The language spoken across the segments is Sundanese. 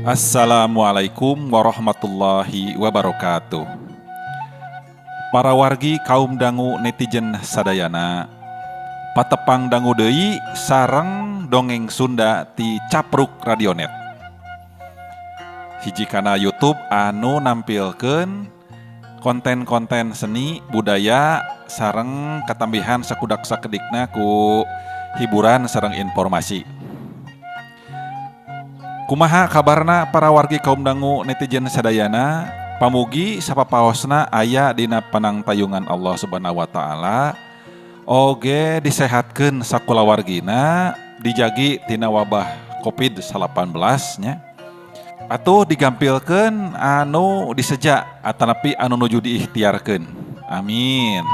Assalamualaikum warahmatullahi wabarakatuh. Para wargi kaum dangu netizen sadayana, patepang dangu deui sareng dongeng Sunda ti Capruk Radionet. Hiji kana YouTube anu nampilkeun konten-konten seni budaya sareng katambihan sakudak sakedikna ku hiburan sareng informasi. Kumaha kabarna para wargi kaum dangu netizen sadayana? Pamugi sapapaosna aya dina panangtayungan Allah Subhanahu wa taala, oge disehatkeun sakulawargina, dijagi tina wabah Covid-19 nya. Atuh digampilkeun anu diseja atanapi anu nuju diikhtiarkeun. Amin.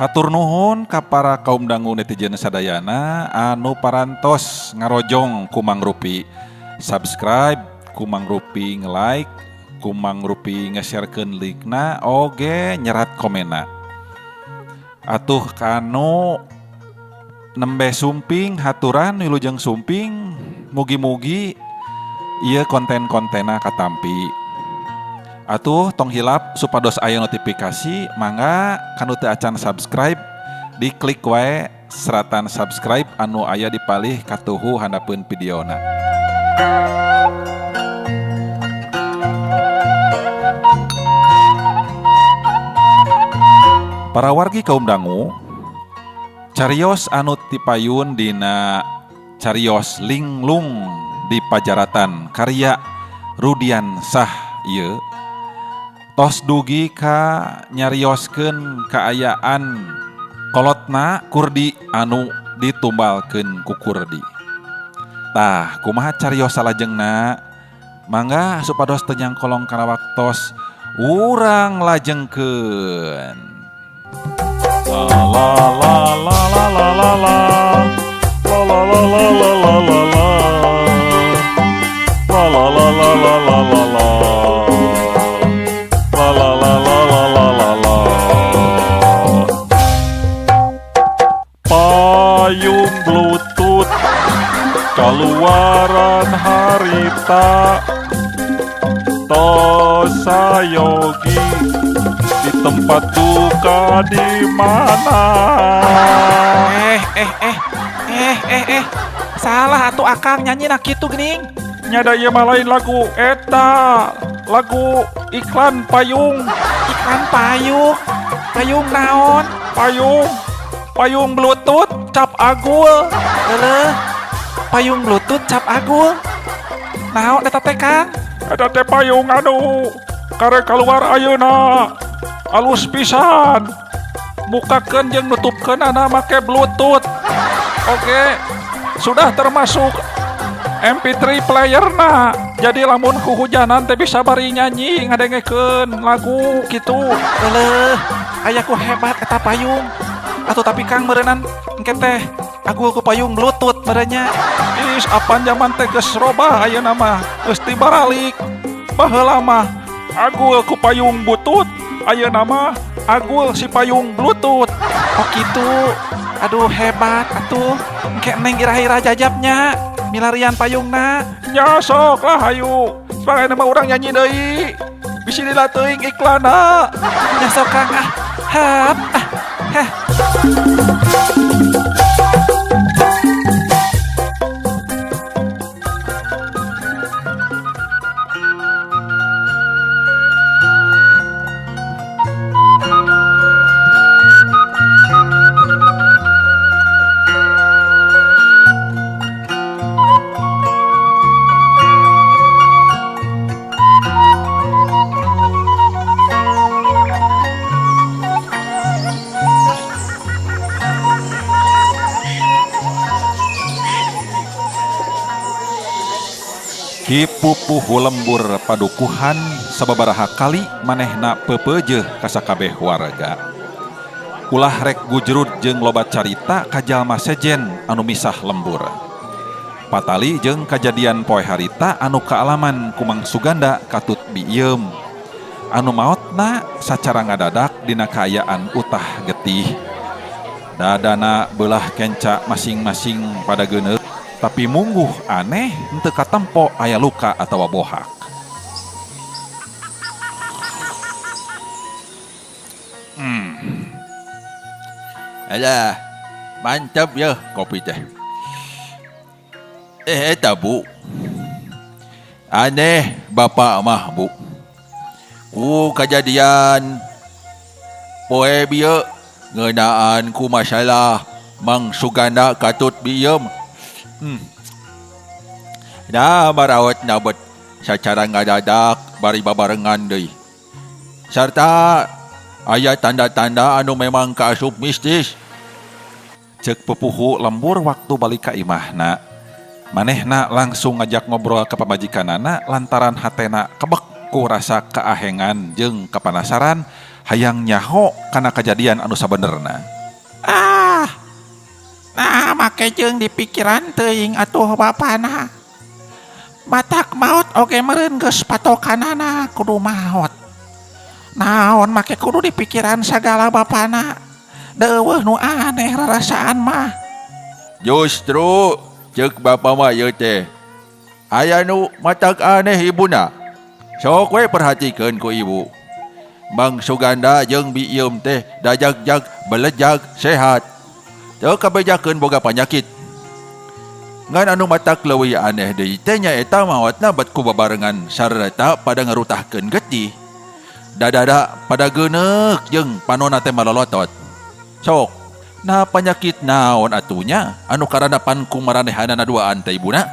Hatur nuhun ka para kaum dangu netizen sadayana anu parantos ngarojong ku mangrupi subscribe, ku mangrupi nge-like, ku mangrupi nge-sharekeun linkna, oge nyerat komena. Atuh kanu nembe sumping haturan wilujeng sumping, mugi-mugi ieu konten-kontena katampi. Atuh tong hilap supados aya notifikasi, mangga kanu teu acan subscribe diklik wae seratan subscribe anu aya di palih katuhu handapeun videona. Para wargi kaum dangu, carios anu tipayun dina carios linglung di pajaratan karya Rudian Sah ieu tos dugi ka nyarioskeun kaayaan kolotna Kurdi anu ditumbalkeun ku Kurdi. Tah, kumaha carios salajengna? Mangga supados teu nyangkolong kana waktos, urang lajengkeun. La la la la la la la la. La la la la la la la la. La la la la la la la la. La la la la la la la la. Payung Bluetooth kaluaran harita, tos sayogi di tempat duka di mana? Eh eh eh eh eh eh salah atuh akang nyanyi nak kitu geuning. Nyada ieu mah lain lagu eta, lagu iklan payung. Iklan payung? Payung naon? Payung, payung Bluetooth cap agul. Leuh, payung Bluetooth cap agul. Naon eta teh Kang? Eta teh payung anu karek kaluar ayeuna. Alus pisan. Mukakeun jeung nutupkeunana make Bluetooth. Oke, sudah termasuk MP3 playerna. Jadi lamun huhujanan teh bisa bari nyanyi ngadengekeun lagu kitu. Leuh, aya ku hebat eta payung. Atuh tapi Kang meureunnan engke teh agul ku payung Bluetooth meureunnya. Is apan zaman teh geus robah ayeuna mah, geus tibaralik. Baheula mah agul ku payung butut, ayeuna mah agul si payung Bluetooth. Oh kitu. Aduh hebat atuh. Engke neng ira-ira jajabnya milarian payungna. Nya sok lah hayu. Supaya mah urang nyanyi deui. Bisi lila teuing iklanna. Nya sok Kang ah. Hap ah. Heh. Ki pupuhu lembur padukuhan sababaraha kali manehna pepeujeuh ka sakabeh warga. Ulah rek gujrud jeung loba carita ka jalma sejen anu misah lembur. Patali jeung kajadian poe harita anu kaalaman ku Mang Suganda katut bieum. Anu maotna sacara ngadadak dina kaayaan utah getih. Dadana beulah kenca masing-masing pada geuneuh. Tapi mungguh aneh henteu katempo aya luka atawa bohak. Alah, mantap ya kopi teh. Eh, eta Bu. Aneh bapak mah Bu. Ku kajadian poe bieu ngeunaan ku masalah Mang Suganda katut biem. Nah, marawat nabet sacara ngadadak bari babarengan deui. Sarta aya tanda-tanda anu memang kaasup mistis. Cek pupuhu lembur waktu balik ka imahna. Manehna langsung ngajak ngobrol ke pamajikanana lantaran hatena kebek ku rasa keahengan jeung kepanasaran hayang nyaho kana kejadian anu sabenerna. Ah, nah make jeung dipikiran teuing atuh bapana. Matak maot oge meureun geus patokanana kudu maot. Naon make kudu dipikiran sagala bapana. Deueuh nu aneh rarasaan mah. Justru cek bapa mah ieu teh. Aya nu matak aneh ibuna. Sok we perhatikeun ku ibu. Mang Suganda jeung Biem teh dajag-jag belejag sehat. Teu kabejakeun boga panyakit. Ngan anu matak leuwih aneh deui teh nyaeta maotna bet ku babarengan sarta pada ngarutahkeun getih. Dadada pada geuneuk jeung panona teh malolotot. Sok, nah panyakit naon atunya anu karanapan ku maranehanana duaan teh ibuna?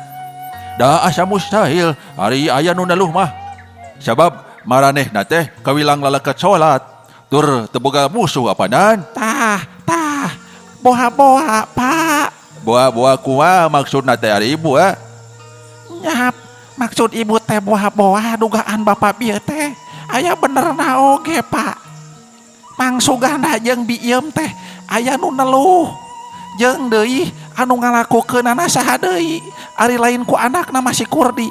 Da asa mustahil ari aya nu naluh mah. Sabab maranehna teh kawilang lalaket salat tur teu boga musuh apanan. Tah, tah, boha-boha, Pak. Boha-boha kumaha maksudna teh ari ibu ah? Nyap, maksud ibu teh boha-boha dugaan bapak bieu teh aya benerna oge, Pak. Mang Suganda jeung Biem teh aya nu neluh. Jeung deui anu ngalakukeunana saha deui? Ari lain ku anakna mah si Kurdi.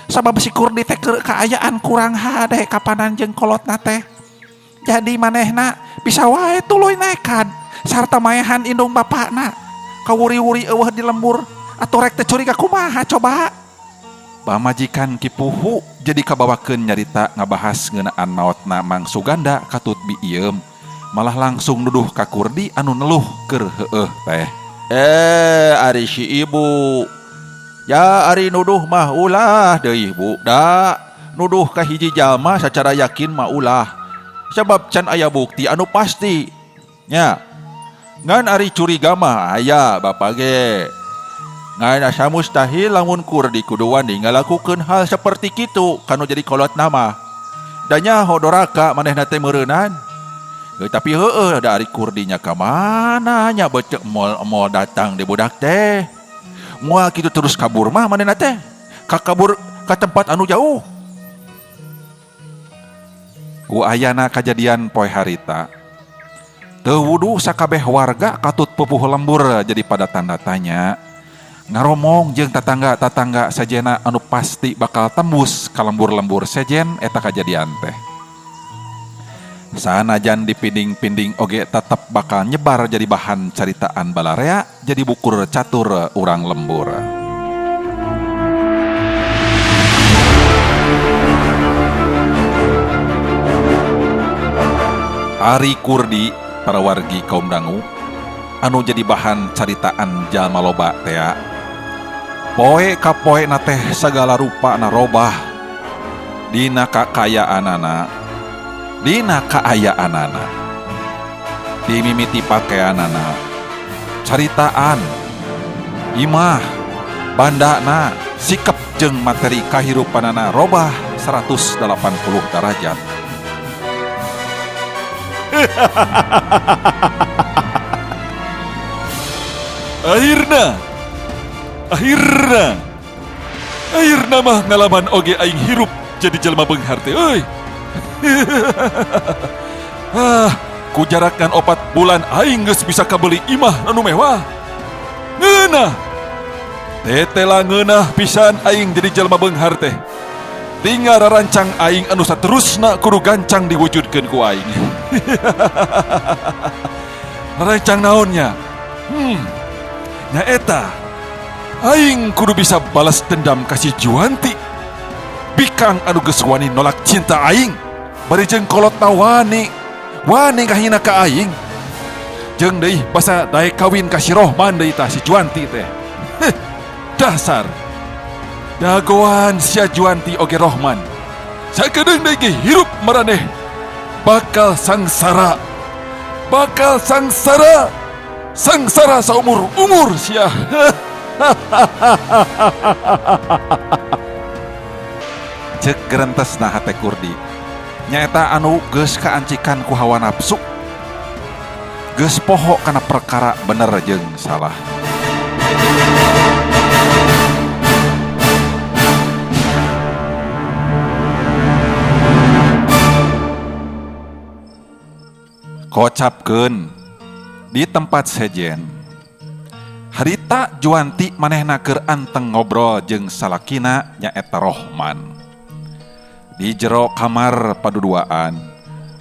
Sabab si Kurdi teh keur kaayaan kurang hade kapanan jeung kolotna teh. Jadi manehna bisa wae tuluy nekat sarta maehan indung bapakna. Kawuri-wuri eueuh di lembur atuh rek teh curiga kumaha coba. Pamajikan Ki Puhu jadi kabawakeun nyarita ngabahas ngeunaan maotna Mang Suganda katut Biem. Malah langsung nuduh ka Kurdi anu neluh keur heueuh teh. Ari si ibu. Ya ari nuduh mah ulah deui Bu. Da nuduh ka hiji jalma sacara yakin mah ulah. Sabab can aya bukti anu pasti. Nya. Ngan ari curiga mah aya bapa ge. Ngan asa mustahil lamun Kurdi kudu wani ngalakukeun hal seperti kitu kanu jadi kolot nama. Da nyaho doraka manehna teh meureunan. Tapi heueuh da ari Kurdinya ka mana nya beuteuk mol-mol datang di budak teh. Moal kitu terus kabur mah manehna teh. Ka kabur ka tempat anu jauh. Ku ayana kajadian poe harita. Teu wudu sakabeh warga katut pupuh lembur jadi pada tanda tanya. Ngaromong jeung tatangga-tatangga sejena anu pasti bakal tembus ka lembur-lembur sejen eta kajadian teh. Sanajan dipinding-pinding oge tetep bakal nyebar jadi bahan caritaan balarea jadi bukur catur urang lembur. Ari Kurdi para wargi kaum dangu anu jadi bahan caritaan jalma loba tea. Poe ka poe na teh sagala rupa na robah dina kakayaanana, dina kaayaanana, dimimiti pakeanana, caritaan, imah, bandana, sikep jeung materi kahirupanana robah 180 derajat. Akhirna, akhirna, akhirna mah ngalaman oge aing hirup jadi jelma beunghar teh euy. Ah, ku jarakan 4 bulan aing geus bisa kabeli imah anu mewah. Ngeunah. Tetela ngeunah pisan aing jadi jelma beunghar teh. Tinggal rarancang aing anu saterusna kudu gancang diwujudkeun ku aing. Rarancang naonnya? Nyaeta. Aing kudu bisa balas dendam ka si Juwanti. Bikang anu geus wani nolak cinta aing, bari jeung kolotna wani, wani ngahina ka aing. Jeung deui basa daek kawin ka si Rohman deui tah si Juwanti teh. Heh, dasar. Dagoan sia Juwanti oge Rohman. Sakedeung deui ge hirup maraneh bakal sangsara. Bakal sangsara. Sangsara saumur-umur sia. Cek gerentesna hate Kurdi. Nyaeta anu geus kaancikan ku hawa nafsu. Geus poho kana perkara bener jeung salah. Kocapkeun di tempat sejen. Harita Juwanti manehna keur anteng ngobrol jeung salakina nyaeta Rohman. Di jero kamar paduduaan,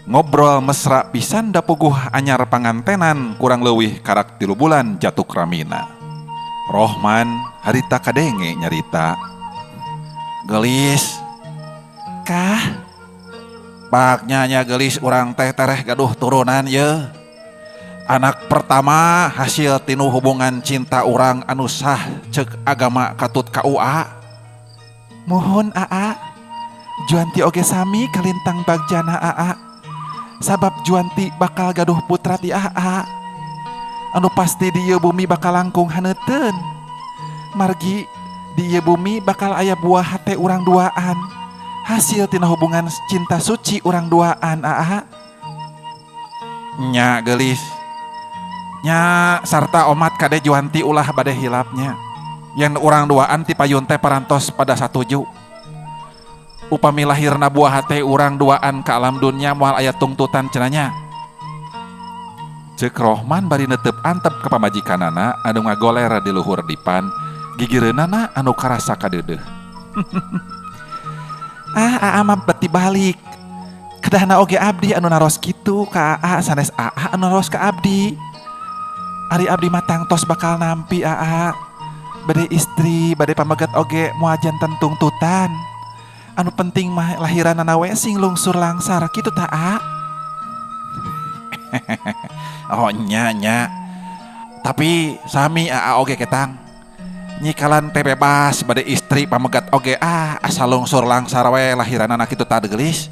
ngobrol mesra pisan da puguh anyar pangantenan kurang leuwih karak 3 bulan jatuk ramina. Rohman harita kadenge nyarita. Gelis. Kah? Baknya nya gelis urang teh tereh gaduh turunan ye. Anak pertama hasil tinu hubungan cinta urang anu sah cek agama katut KUA. Mohon AA, Juwanti oge sami kalintang bagjana AA. Sabab Juwanti bakal gaduh putra ti AA. Anu pasti di ieu bumi bakal langkung haneuteun. Margi di ieu bumi bakal aya buah hate urang duaan. Hasil tina hubungan cinta suci urang duaan AA. Nya gelis. Nya sarta omat kade Juwanti ulah bade hilapnya. Yen urang duaan ti payun teh parantos pada satuju. Upami lahirna buah hate urang duaan ka alam dunya moal aya tungtutan cenanya. Cek Rohman bari netep antep ka pamajikanana anu ngagoler di luhur dipan, gigireunana anu karasa kadeudeuh. Ah, aa mah beti balik. Kedahna oge abdi anu naros kitu ka aa sanes aa anu naros ka abdi. Ari abdi mah tangtos bakal nampi aa. Bade istri, bade pamegat oge moal janten tungtutan. Anu penting mah lahiranana we sing lungsur langsar kitu ta aa. Oh nya nya. Tapi sami aa oge ketang. Nyikalan teh bebas bade istri pamegat oge ah asal lungsur langsar we lahiranana kitu ta gelis.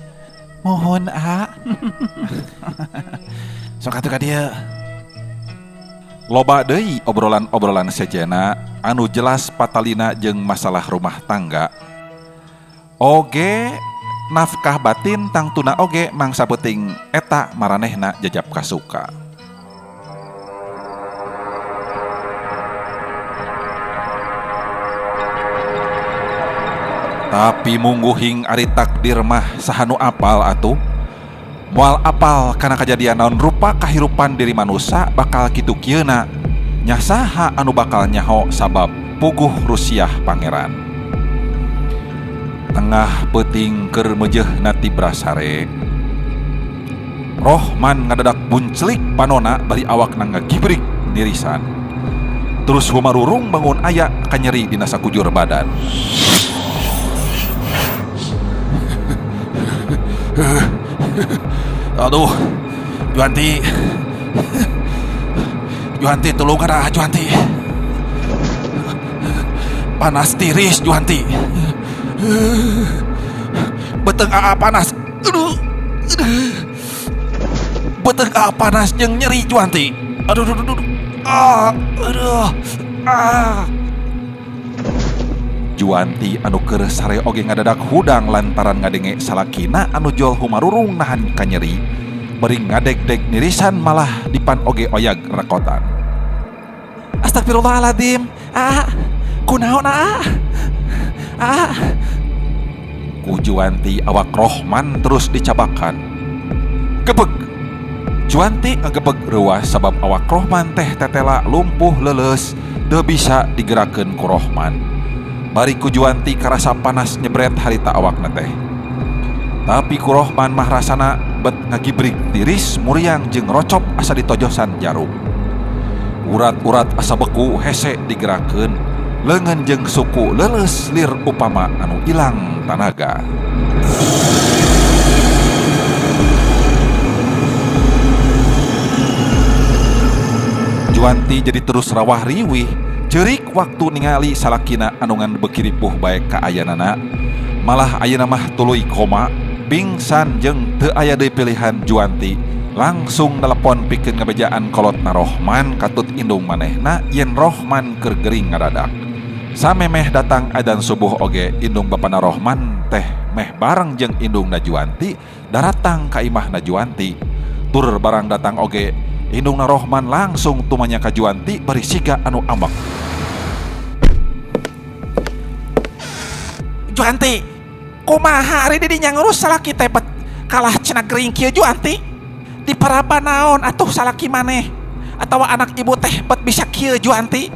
Mohon aa. Sok atuh ka dieu. Loba deui obrolan-obrolan sejena anu jelas patalina jeung masalah rumah tangga. Oge nafkah batin tangtuna oge mangsa peuting eta maranehna jajab kasuka. Tapi mungguhing ari takdir mah saha nu apal atuh. Moal apal kana kajadian naon rupa kahirupan diri manusa bakal kitu kieuna. Nya saha anu bakal nyaho sabab puguh rusiah pangeran. Tengah peuting keur meujeuhna tibra sare. Rohman ngadadak bunclik panona bari awakna ngagibrik nirisan. Terus humarurung bangun aya kanyeri dina sakujur badan. Aduh, Juwanti. Juwanti tulungan ah Juwanti. Panas tiris Juwanti. Beteng aa panas. Aduh. Beteng aa panas jeung nyeri Juwanti. Aduh, aduh, aduh. Ah, aduh. Ah. Juwanti anu keur sare oge ngadadak hudang lantaran ngadenge salakina anu jol humarurung nahan kanyeri. Bari ngadeg-deg nirisan malah dipan oge oyag rekotan. Astagfirullahaladzim. Ah, kunaon ah? Ah. Ku Juwanti awak Rohman terus dicabakan. Gebeg. Juwanti ngagebeg reuas sabab awak Rohman teh tetela lumpuh leuleus teu bisa digerakkeun ku Rohman. Bari ku Juwanti karasa panas nyebret harita awakna teh. Tapi ku Rohman mah rasana bet ngagibrik tiris muriang jeung rocop asa ditojosan jarum. Urat-urat asa beku hese digerakkeun. Leungeun jeung suku leuleus lir upama anu ilang tanaga. Juanti jadi terus rawah riwih ceurik waktu ningali salakina anu ngan beuki ripuh bae kaayanana malah ayeuna mah tuluy koma pingsan jeung teu aya deui pilihan Juanti langsung nelepon pikeun ngabejaan kolotna Rohman katut indung manehna yen Rohman keur gering ngadadak. Samemeh datang adan subuh oge indung bapana Rohman teh meh bareng jeung indungna Juanti daratang ka imahna Juanti. Tur barang datang oge indungna Rohman langsung tumanya ka Juanti bari siga anu ambek. Juanti, kumaha ari di dinya ngurus salaki teh bet kalah cenah gering kieu Juanti? Di paraba naon atuh salaki maneh atawa anak ibu teh bet bisa kieu Juanti?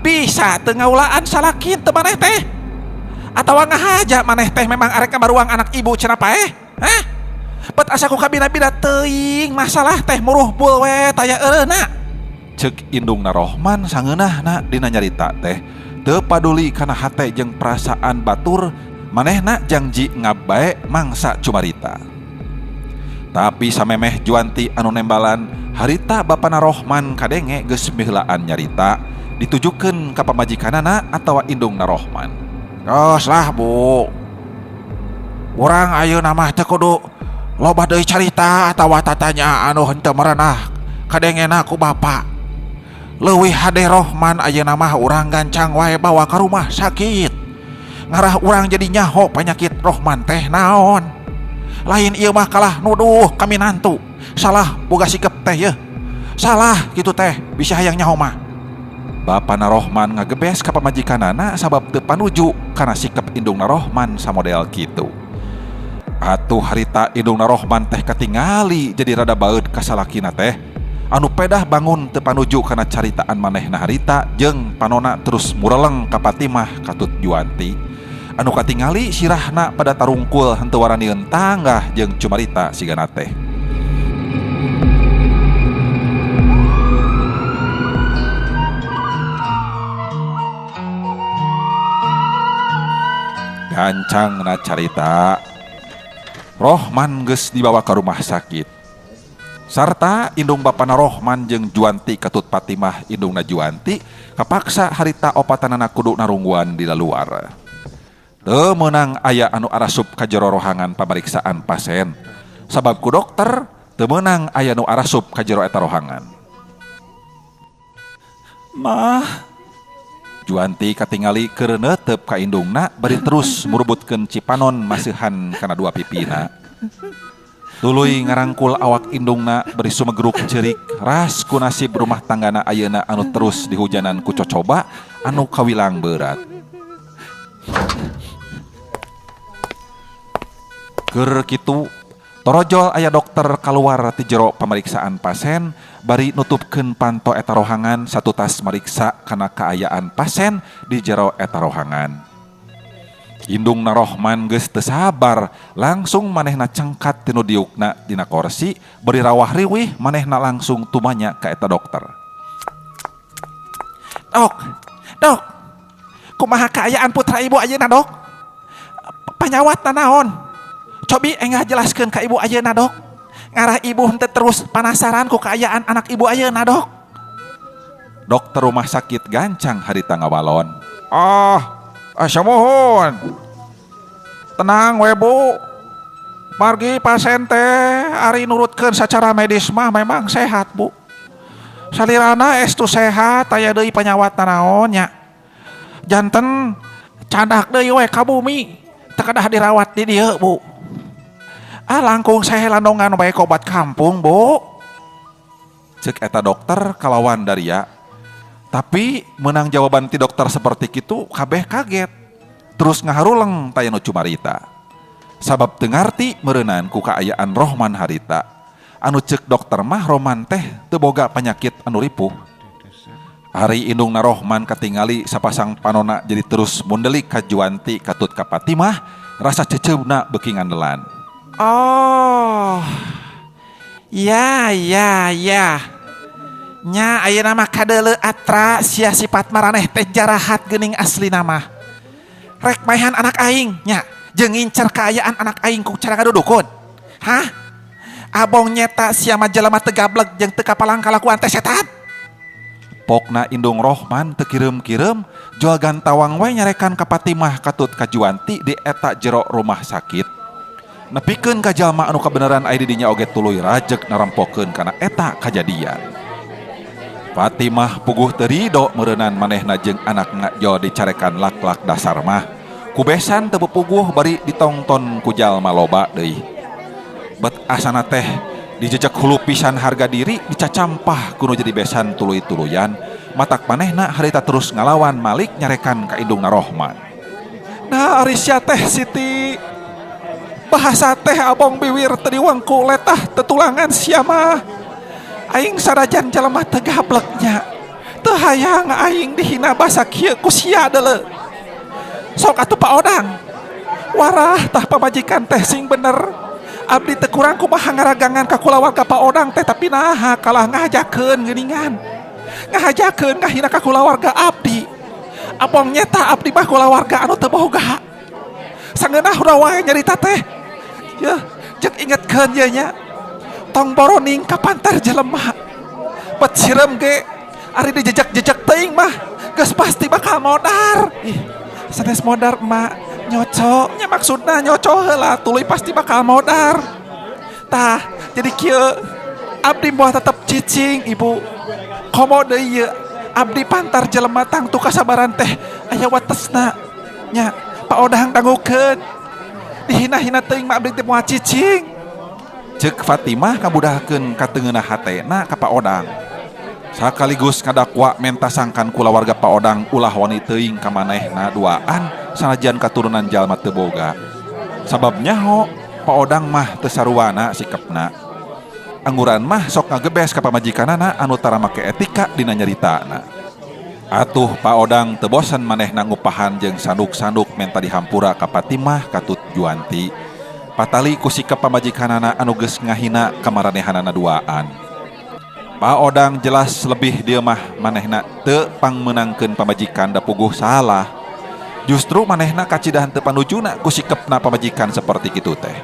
Bisa teu ngaulaan salaki teu maneh teh? Atawa ngahaja maneh teh memang arek ngabaruang anak ibu cenah paeh? Hah? Bet asa ku kabina-bina teuing masalah teh muruh bul we taya eureuna. Ceuk indungna Rohman sangeunahna dina nyarita teh teu paduli kana hate jeung perasaan batur manehna jangji ngab bae mangsa cumarita. Tapi samemeh Juanti anu nembalan harita bapana Rohman kadenge geus miheulaan nyarita ditujukeun ka pamajikanana atawa indungna Rohman. Geus lah Bu. Urang ayeuna mah teu kudu loba deui carita atawa tatanya anu henteu merenah kadengena ku bapa. Leuwih hade Rohman ayeuna mah urang gancang wae bawa ka rumah sakit. Ngarah urang jadi nyaho penyakit Rohman teh naon. Lain ieu mah kalah nuduh kami nantu. Salah boga sikep teh yeuh. Salah kitu teh bisa hayang nyaho mah. Bapana Rohman ngagebes ka pamajikanana sabab teu panuju kana sikep indungna Rohman samodel kitu. Atuh harita indungna Rohman teh katingali jadi rada baeud ka salakina teh. Anu pedah bangun teu panuju kana caritaan manehna harita jeung panona terus mureleng ka Patimah katut Juanti. Anu katingali sirahna pada tarungkul henteu waranieun tanggah jeung cumarita sigana teh. Gancangna carita Rohman geus dibawa ke rumah sakit. Sarta indung bapana Rohman jeung Juanti katut Patimah indungna Juanti kapaksa harita opatanana kudu narungguan di laluar. Teu meunang aya anu arasup ka jero rohangan pameriksaan pasien. Sabab ku dokter teu meunang aya nu arasup ka jero eta rohangan. Mah Juanti katingali keur neuteup ka indungna bari terus murubutkeun cipanon maseuhan kana dua pipina. Tuluy ngarangkul awak indungna bari sumegruk ceurik ras ku nasib rumah tanggana ayeuna anu terus dihujanan ku cocoba anu kawilang berat. Keur kitu torojol aya dokter kaluar ti jero pameriksaan pasien bari nutupkeun panto eta rohangan satutas mariksa kana kaayaan pasien di jero eta rohangan. Indungna Rohman geus teu sabar langsung manehna cengkat tinu diukna dina korsi bari rawah riwih manehna langsung tumanya ka eta dokter. Dok, dok, kumaha kaayaan putra ibu ayeuna dok? Panyawatna naon? Cobi engah jelaskeun ka ibu ayeuna dok. Ngarah ibu henteu terus panasaran ku kaayaan anak ibu ayeuna dok. Dokter rumah sakit gancang harita ngawalon. Ah, samuhun. Tenang we Bu. Margi pasien teh ari nurutkeun sacara medis mah memang sehat Bu. Salirana estu sehat aya deui panyawatna naon nya. Janten candak deui we ka bumi teu kedah dirawat di dieu Bu. Ah langkung saya landongan bae obat kampung Bu. Ceuk eta dokter kalawan daria. Tapi menang jawaban ti dokter seperti kitu kabeh kaget. Terus ngaharuleng taya nu cumarita. Sabab teu ngarti meureunan ku kaayaan Rohman harita. Anu ceuk dokter mah Rohman teh teu boga penyakit anu ripuh. Ari indungna Rohman katingali sapasang panona jadi terus mundelik ka Juanti katut ka Patimah rasa ceceubna beuki ngandelan. Oh, ya ya ya. Nya ayeuna mah kadeuleu atra sia sifat maraneh teh jarahat geuning aslina mah. Rek maehan anak aing nya jeung ngincer kaayaan anak aing ku cara ngadudukun. Hah? Abong nyeta sia mah jelema teu gablek jeung teu kapalang kalakuan teh setan. Pokna Indung Rohman teu kireum-kireum jual gantawang wae nyarekan ka Fatimah katut ka Juwanti di eta jero rumah sakit. Nepikeun ka jalma anu kabeneran aya di dinya oge tuluy rajeg narempokeun kana eta kajadian. Fatimah puguh teu rido meureunan manehna jeung anakna jol dicarekan lak-lak dasar mah. Ku besan teu puguh bari ditongton ku jalma loba deui. Bet asana teh dijejek hulu pisan harga diri dicacampah kuno jadi besan tuluy-tuluyan. Matak manehna harita terus ngalawan malik nyarekan ka Indungna Rohman. Nah ari sia teh Siti. Bahasa teh abong biwir teu diwangku letah tetulangan sia mah. Aing sanajan jelema teu gableknya. Teu hayang aing dihina basa kieu ku sia deuleu. Sok atuh Pak Odang. Warah tah pamajikan teh sing bener. Abdi teu kurang kumaha ngaragangan ka kulawarga Pak Odang teh tapi naha kalah ngahajakeun geuningan. Ngahajakeun ngahina ka kulawarga abdi. Abong nyeta abdi mah kulawarga anu teu boga. Sangeunah wae nyarita teh. Yeuh, jeung ingetkeun ieu nya. Tong boroning ka pantar jelema. Bet sireum ge ari dijejak-jejak teuing mah geus pasti bakal modar. Ih, sanes modar emak nyoco nya maksudna nyoco heula tuluy pasti bakal modar. Tah, jadi kieu abdi moal tetep cicing ibu. Komo deui ieu abdi pantar jelema tangtu kasabaran teh aya watesna. Nya Pak Odang dangukeun. Dihina-hina teuing mah abdi teh moal cicing. Ceuk Fatimah kabudahkeun katengeunah hatena ka Pak Odang. Sakaligus ngadakwa menta sangkan kulawarga Pak Odang ulah wani teuing ka manehna duaan sanajan katurunan jalma teu boga. Sabab nyaho Pak Odang mah teu saruana sikepna. Angguran mah sok ngagebes ka pamajikanana anu tara make etika dina nyaritana. Atuh Pak Odang teu bosen manehna ngupahan jeung sanduk-sanduk menta dihampura ka Fatimah katut Juwanti. Patali ku sikap pamajikanana anu geus ngahina ka maranehanana duaan. Pak Odang jelas lebih dieu mah manehna teu pangmeunangkeun pamajikan da puguh salah. Justru manehna kacidahan teu panujuna ku sikepna pamajikan seperti kitu teh.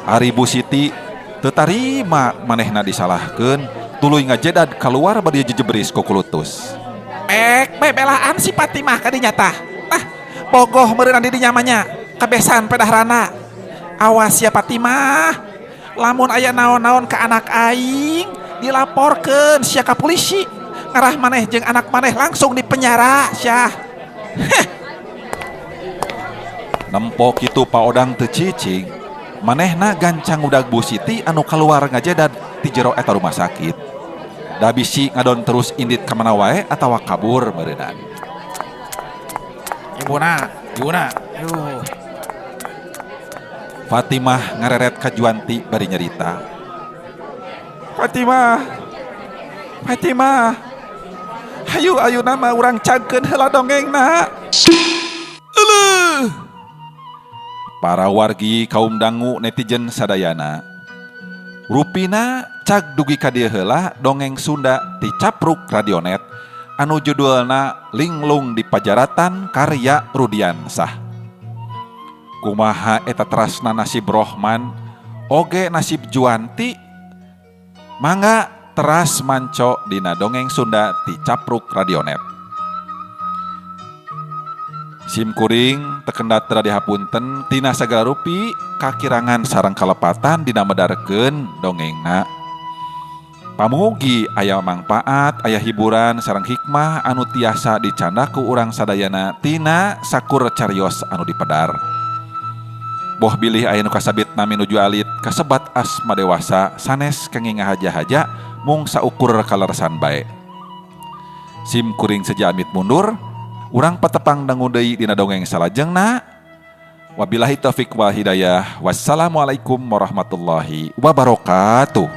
Ari Bu Siti teu tarima manehna disalahkeun, tuluy ngajedad kaluar bari jejebris ku kulutus. Ek bebelaan si Fatimah ka dinya tah. Tah bogoh meureunna di dinya mah nya, kabesan pedahrana. Awas ya Fatimah, lamun aya naon-naon ka anak aing dilaporkeun sia ka polisi. Ngarah maneh jeung anak maneh langsung dipenjara sia. Heh. Nempo kitu Pak Odang teu cicing, manehna gancang udag Bu Siti anu kaluar ngajedad ti jero eta rumah sakit. Da bisi ngadon terus indit ka mana wae atawa kabur meureunan. Ibuna, ibuna. Aduh. Fatimah ngareret ka Juwanti bari nyarita. Fatimah, Fatimah, hayu ayeuna mah urang cagkeun heula dongengna. Euleuh. Para wargi kaum dangu netizen sadayana. Rupina cag dugi ka dieu heula dongeng Sunda ti Capruk Radionet anu judulna Linglung di Pajaratan karya Rudiansah. Kumaha eta terasna nasib Rohman oge nasib Juwanti mangga teras manco dina dongeng Sunda ti Capruk Radionet. Sim kuring tekendat teu dihapunten tina sagala rupi kakirangan sareng kalepatan dina medarkeun dongengna. Pamugi aya mangpaat, aya hiburan sareng hikmah anu tiasa dicanda ku urang sadayana tina sakur carios anu dipedar. Boh bilih aya nu kasabit nami nuju alit kasebat asma dewasa sanes kenging ngahaja-haja mung saukur kaleresan bae. Sim kuring seja amit mundur, urang patepang dangu deui dina dongeng salajengna. Wabillahi taufik wal hidayah. Wassalamualaikum warahmatullahi wabarakatuh.